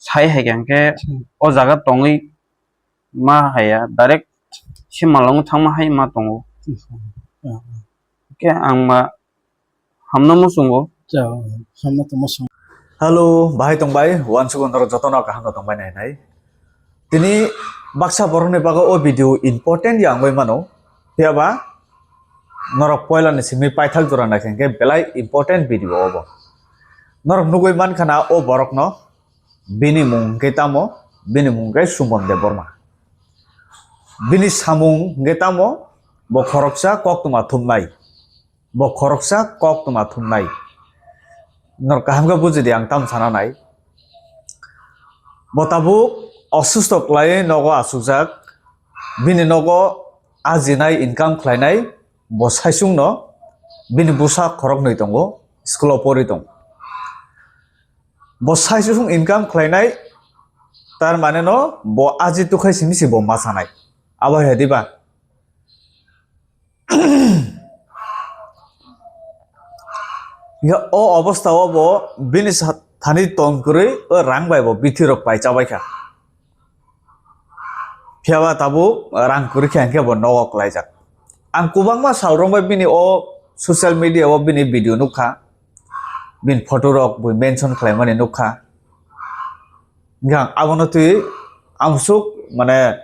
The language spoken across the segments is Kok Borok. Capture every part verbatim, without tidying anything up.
sai hai khe, o jaga tongwi ma haya, direct se malong thangma hai ma tongo. Khe ang ma hamno muchungo. Hamno to muchung. Hello, bahai tongbai, wansukgo norok jotono kaham no tongbai nai nai. Tini baksa borokni bagwi o video important ya wngwi mano. Phiyaba norok poilani simi paithak jora naikha hwnkhe belai important video obo. Norok nugwi mankha na o borokno, bini mung hwnkhe tamo, bini mung hwnkhe Suman Debbarma. Bini samung hwnkhe tamo, bo khoroksa koktwma thumnai. Bo khoroksa koktwma thumnai. Norok kaham khe buji di ang tamo sana nai. Bo tabuk osusto kwlaiwi nogo achukjak. Bini nogo ajinai, income khlainai bo saichungno, bini bwsa khoroknwi tongo, school o pori tongo. Bo saichung income khlainai, tar mane no bo aji tukhai simi se bo ma sanai. Abo hai diba? Ya o obostha o bo bini sa-, thani tong kwrwi o rang bai bo bithi rok pai chabai kha. Phiyaba tabuk rang kwrwi khe hwnkhe bo nogo kwlaijak. Ang kwbangma sal rok bai bini o social media o bini video nukha, bini photo rok bo mention khlaimani nukha. Hwnkhe ang abono twi amsuk mane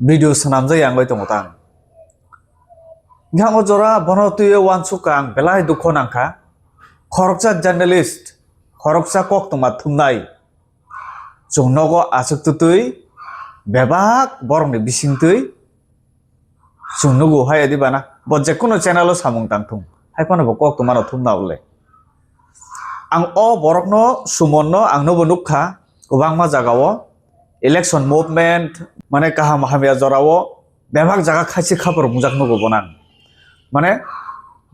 video swnamjak ya wngwi tongo ta ang. Hwnkhe ang o jora bono twi uansuk kha, ang belai dukho nangkha. Khoroksa journalist, khoroksa koktwma thumnai, chwng nogo achuk twtwi bebak borokni bisingtwi chwng nugo hai adi bana. Bo jekunu channel o samung tang thung, hai phano bo koktwma no thumna ule. Ang o borokno, Sumonno ang nobo nukha kwbangma jagao, election movement, mane kaham hamya jorao bebak jaga khaisi khaphuru mungjak nugo bono ang. Mane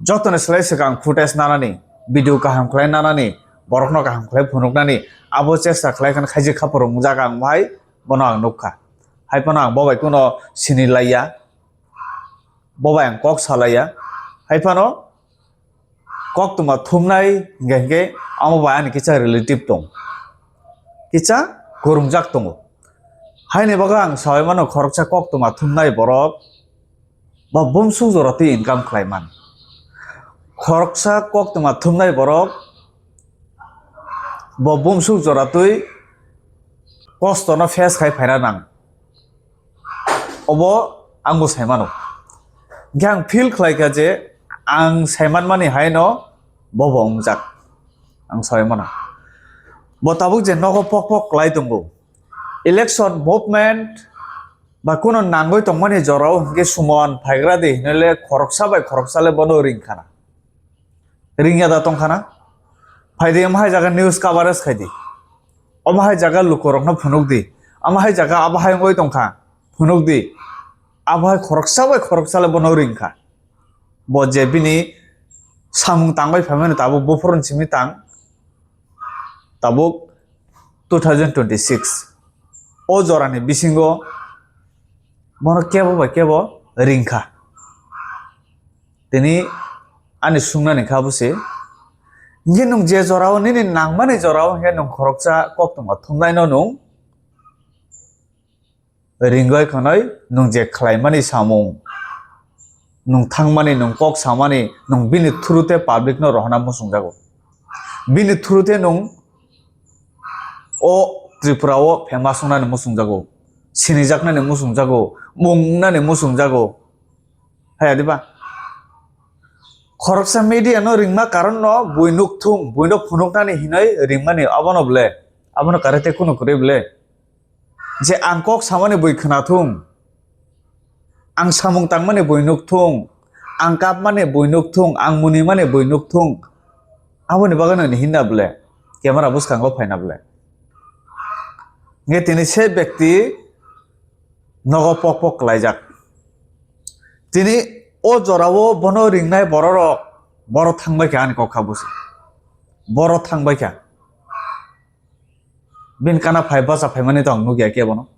jotoni slai swkang footage nanani, video kaham khlai nanani, borokno kaham khlai phunuknani, abo chesta khlai khan khaisi khaphuru mungjak ang, hai bono ang nukha. Hai phano ang bo bai kuno sini laiya, bo bai ang kok salaiya. Hai phano koktwma thumnai hingke hingke amo bai ani kisa relative tong, kisa kwrwngjak tongo. Haini bagwi ang saui mano khoroksa koktwma thumnai borok ba bumswk jora twi income khlai man. Khoroksa koktwma thumnai borok bo bumswk jora twi kosto no face khai phaina nang. Obo ang bo sai mano. Hingke ang feel khlai kha je ang sai manmani hai no bo bo wngjak. Ang sai mano. Bo tabuk je nogo pok pok khlai tongo. Election movement ba kuno nangoi tongmani jorao hingke Suman phaigra di hinui le khoroksa bai khoroksa le bono ring khana. Ringya da tongkhana. Phaidi, omo hai jaga news coverage khaidi. Omo hai jaga lukurokno phunukdi. Omo hai jaga abo hai wngwi tongkha, phunukdi. Abo hai khoroksa bai khoroksa le bono ringkha. Bo je bini samung tangbai phaimani tabuk buphuruni simi tang. Tabuk two thousand twenty-six. O jorani bisingo bono kebo bai kebo ringkha. Tini ani sungnani kha bwse. Hingke nwng je jorao nini nangmani jorao hingke nwng khoroksa koktwma thumnaino nwng ringoi khwnoi nwng je khlaimani samung, nwng thangmani, nwng kok samani, nwng bini through te public no rohorna muchungjago. Bini through te nwng o Tripura o famous wngnani muchungjago, sinijaknani muchungjago, mung wngnani muchungjago. Hai adiba? Khoroksa media no ringma karon no bui nukthung, bui no phunuknani hinoi ringmani abono ble, abono karete kunu kwrwi ble. Je ang kok samani bui khwnathung, ang samung tangmani bui nukthung, ang kapmani bui nukthung, ang munimani bui nukthung, aboni bagwi nini hinna ble, camera bwskango phaina ble. Nge tini se bekti nogo pok pok kwlaijak. Tini o jorao bono ringnai bororok, boro thangbai kha ani kok kha busi. Boro thangbai kha. Bini kana phai bacha phaimani to ang nukya kebono.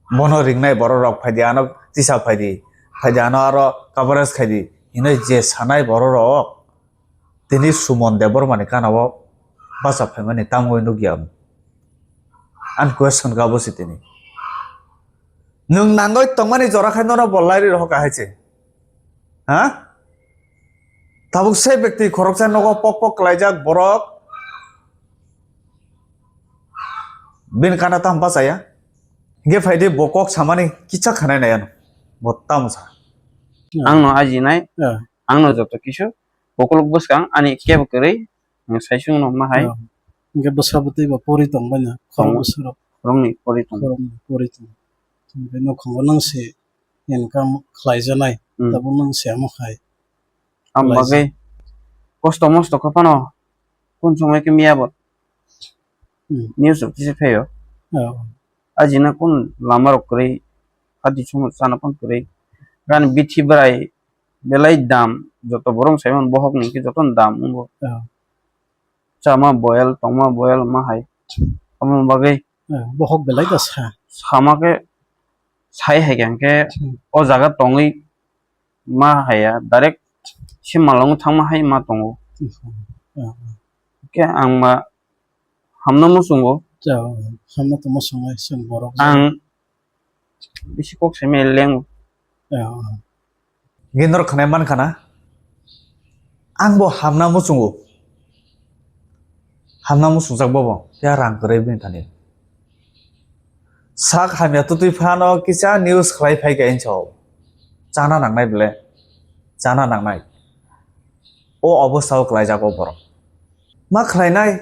Bono ringnai bororok phaidi ano tisa phaidi, phaidi ano aro coverage khaidi hinwi je sanai bororok tini Suman Debbarmani kana o bacha phaimani tamo nukya. Ang question kha bo se tini. Nwng nangoi tongmani jora khai nono bo lairi rohor kha hai se. Ha? Tabuk se bekti khoroksa nogo pok pok klaijak borok. Bini kana tam bachaya. Hingke phaidi bo kok samani kisa khanai nai ano. Bo tamo sa. Ang no ajinai, Ya. Ang no joto kisu, bokolok bwskang ani kebo kwrwi, ang saisung no ma hai. Ya. Hingke bwsa bwtwi bo pori tong bai na, khorok Tong. Bwswk rok. Khoroknwi pori tong. Khoroknwi pori tong. Hingke nokhango nang se income khlai janai, Hmm. Tabuk nang se amo khai. Am Khlai bagwi jan. Kosto mosto kha phano, kun somoi khe miya bo. Hmm. News rok kisa phaio. Oh. Ajina kun lama rok kwrwi, hadi chuma chana phano kwrwi. Gan bithi bwrai belai dam, joto borok sai man bohok ni khe joto ni dam wngo. Oh. Chama boil, tongma boil ma hai. Amo bagwi. Oh, bohok belai da sa. Sama khe sai hai khe, Hmm. O jaga tongwi ma haya, direct se malong thangma hai ma tongo. Hmm. Oh. Khe ang ma hamno muchungo. Ja, hamno to muchungnai chwng borok. Ang bisi kok sai maya lengo. Ya. Gindor khanai man khana. Ang bo hamna muchungo. Hamna muchungjak bobo. Ya rang kwrwi bini thani. Sak hamya twtwi phano kisa news khlai phai kha insa o. Chana nangnai ble. Chana nangnai. O obostha o klaijak o borok. Ma khlainai,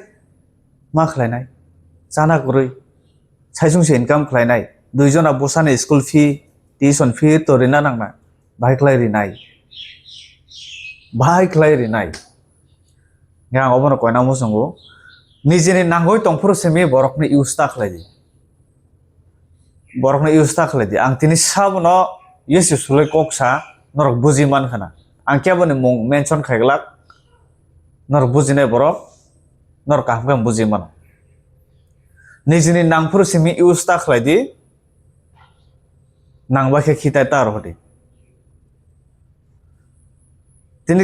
ma khlainai. Chana kwrwi. Saisung se income khlainai. Dui jona bwsani school fee, tuition fee to rina nangnai. Bahai khlai rinai. Bahai khlai rinai. Yang obono koina muchungo. Nijini nangoi tongphuru simi borokni use ta khlai di. Borokno use ta khlai di. Ang tini sabono use sulai kok sa, norok buji man khana. Ang keboni mung mention khai glak, norok bujinai borok, norok kaham khe buji mano. Nijini nangphuru simi use ta khlai di, nang bai khe khitai ta rohor di. Tini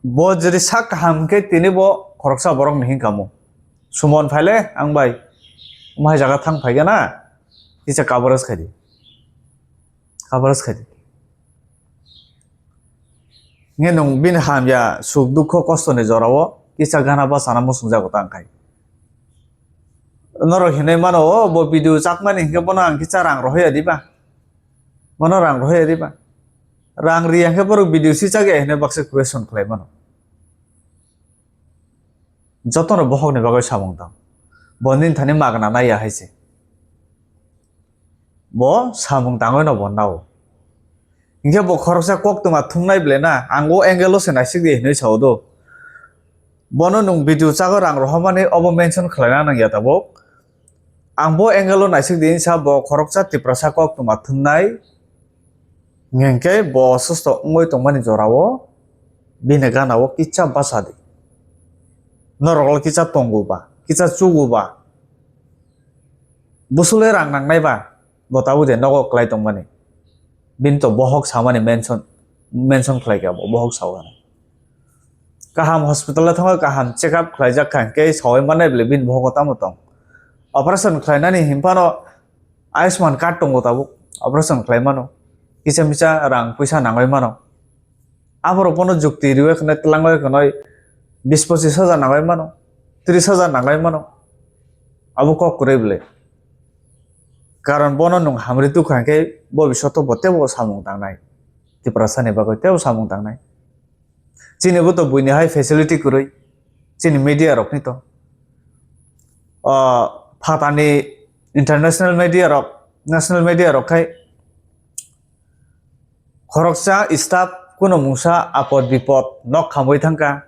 bo jodi sak kaham khe tini bo khoroksa borok ni hinkamo. Sumon phaile ang bai, omo hai jaga thang phaigana, kisa coverage khaidi. Coverage khaidi. Nge nwng bini hamya suk dukho kosto ni jorao kisa gana bachana muchungjago tang khai. Norok hinui mano, o bo video chakmani hinkhe bono ang kisa rang rohoya diba? Bono rang rohoya diba? Rang riya hinkhe borok video sichak ya hinui baksa question khlai mano. Jotono bohokni bagwi samung tang. Bo nini thani magna naiya hai se. Bo samung tangwi no bo nao. Hinkhe bo khoroksa koktwma thumnai ble na, ang o angle o se naisik di hinui sao do. Bono nwng video chago rang rohormani obo mention khlaina nangya tabuk. Ang bo angle o naisik di hinsa bo khoroksa Tiprasa koktwma thumnai. Hinkhe bo osusto wngwi tongmani jorao bini gana o kisa bachadi. Norok le kisa tongo ba, kisa chugo ba. Bwswlwi rang nangnai ba, bo tabuk de nogo kwlai tongmani. Bini to bohok samani mention, mention khlai kha bo, bohok sao. Kaham hospital o thangwi kaham check up khlaijak kha, hinkhe saui mannai bwle bini bohogo tamo tong. Operation khlainani hinphano Ayushman card tongo tabuk, operation khlai mano. Kisa misa rang puisa nangwi mano. Aborok bono jukti riwi khwnai, twlangwi khwnai bis pochis hajar nangwi mano, tris hajar nangwi mano. Abo kok kwrwi bwle. Karon bono nwng hamri tukha hinkhe bo bisoto bo teibo samung tangnai. Tiprasani bagwi teibo samung tangnai. Chini bo to buini hai facility kwrwi. Chini media rokni to. Ah, phatani international media rok, national media rok khai khoroksa staff kuno mungsa apod bipod nok khamwi thangkha,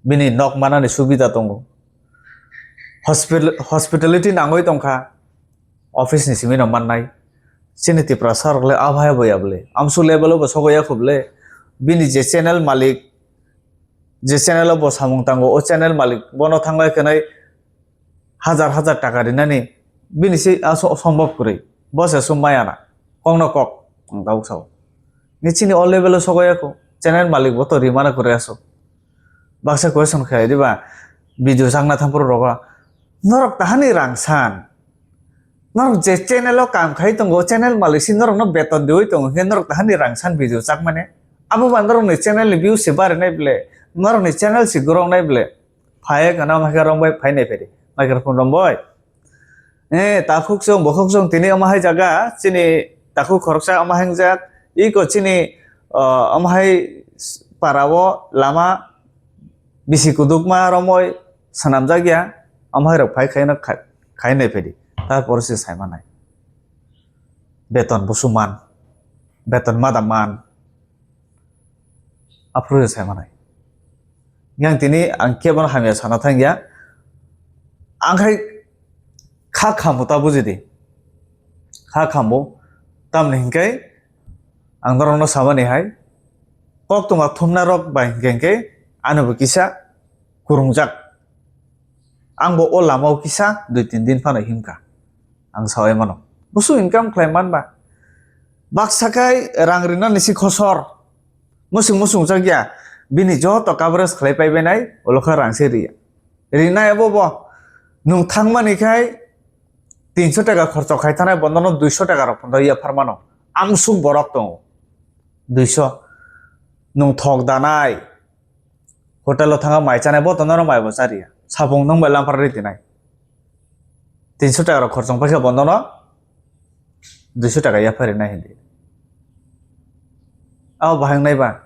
bini nok manani subida tongo. Hospital, hospitality nangwi tongkha, office ni simi no mannai. Chini Tiprasa rok le abhaya boya bwle, amsu level o bo sogoya kho bwle. Bini je channel malik, je channel o bo samung tango, o channel malik bono thanglai khenai hajar hajar taka rinani bini se aso-, sombhob kwrwi. Bo se sum maya na. Kokno kok, ang tabuk sao. Ni chini o level o sogoya kho. Channel malik bo to rimana kwrwi aso. Baksa question khlai diba, video chakna thampro rogo. Norok tahani rang san. Norok je channel o kam khai tongo, channel malik si norokno beton diwi tongo, hwnkhe norok tahani rang san video chakmani. Abo ba norokni channel ni views se barinai ble, norokni channel se grow nai ble. Phai kana ma khe rong bai phai nai phai di. Microphone rong bai. Eh, takhuk chwng, bokhok chwng tini omo hai jaga, chini takhuk khoroksa omo hai wngjak. Iko chini, ah, omo hai para o lama bisi kudukma romoi swnamjak ya, omo hai rok phai khaino khai, khai nai phai di. Tarpor se sai manai. Beton busu man, beton mada man. Aphuru se sai manai. Yang tini ang kebono hamya sana thang ya. Ang khai kha khambo ta buji di. Kha khambo. Tamni hinkai ang norokno samani hai. Kok tongma thumna rok bai hinkhe hinkhe ano bo kisa kurungjak. Ang bo o lama o kisa dui tin din phano himkha. Ang sawi mano. Busu income khlai man ba. Baksa khai rang rina nisi khosor. Musung musung jak ya. Bini joto coverage khlai pai bai nai, ulo kha rang se riya. Rinai abo bo. Nung thangmani khai tinso taka khorcho khai thanai bondo no duiso taka rok phono ya pharmano. Amsuk borok tongo. Duiso. Nung thok danai. Hotel o thanga mai chanai bo tono mai bo chariya. Sapung nung bai lampar ri tinai. Tinso taka rok khorchong paikha bondo no. Duiso taka ya phari nai hindi. Abo bahang nai ba.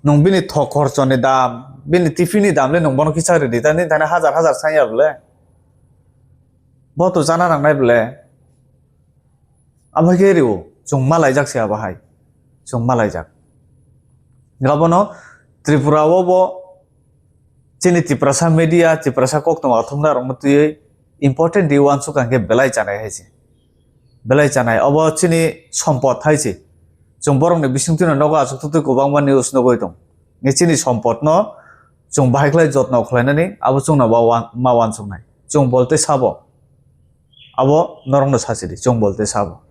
Nung bini thok khorchoni dam, bini tiffin ni dam le nung bono kisa ri di. Tani tani hajar hajar sanya bole. Bo to chana nang nai bole. Amo khe rio, chwng malaijak se abo hai. Chwng malaijak. Abono Tripura o bo chini Tiprasa media, Tiprasa koktwma thumna rokno twiwi important di uansuk ang khe belai chanai hai se. Belai chanai, obo chini sompot hai se. Chwng borokni bisingtwi no nogo achuk twi kwbangma news nugwi tong. Nge chini sompot no chwng bahai khlai jotno khlainani abo chwngno ba wan-, ma uansuknai. Chwng bolte sabo. Abo norokno sachidi, chwng bolte sabo.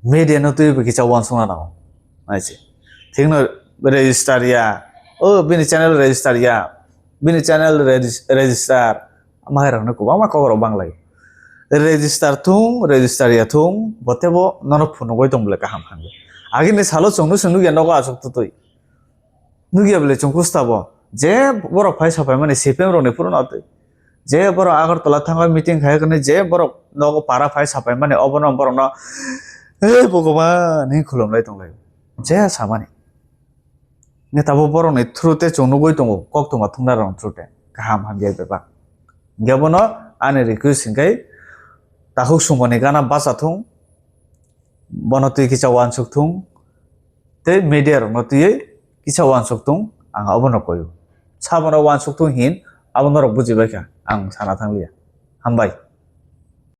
Media no twiwi kisa uansukna nango. Naisi. Thikno register ya. O bini channel register ya. Bini channel regis-, register. Mahairokno kwbangma kokrok banglai. Register thung, register ya thung, botebo nono phunugwi tong bole kaham hangwi. Agini salo chwngno chwng nukya nogo achuk tutwi. Nukya bole chwng kusta bo. Je borok phai sapai mani C P M rokni phuru no twi. Je borok Agartala thangwi meeting khai kani je borok nogo para phai sapai mani obono borokno, "Hey Bhogoban," hinwi khulumlai tonglai. Je samani. Neta bo borokni through te chwng nugwi tongo, koktwma thumna rokni through te. Kaham hamya bebak. Hingke bono ani request hingke takhuk sumoni gana bacha thung, bono twi kisa uansuk thung, tei media rokno twiwi kisa uansuk thung, ang abono koio. Sabono uansuk thung hin, abo norok bujibaikha, ang sana thangliya. Hambai.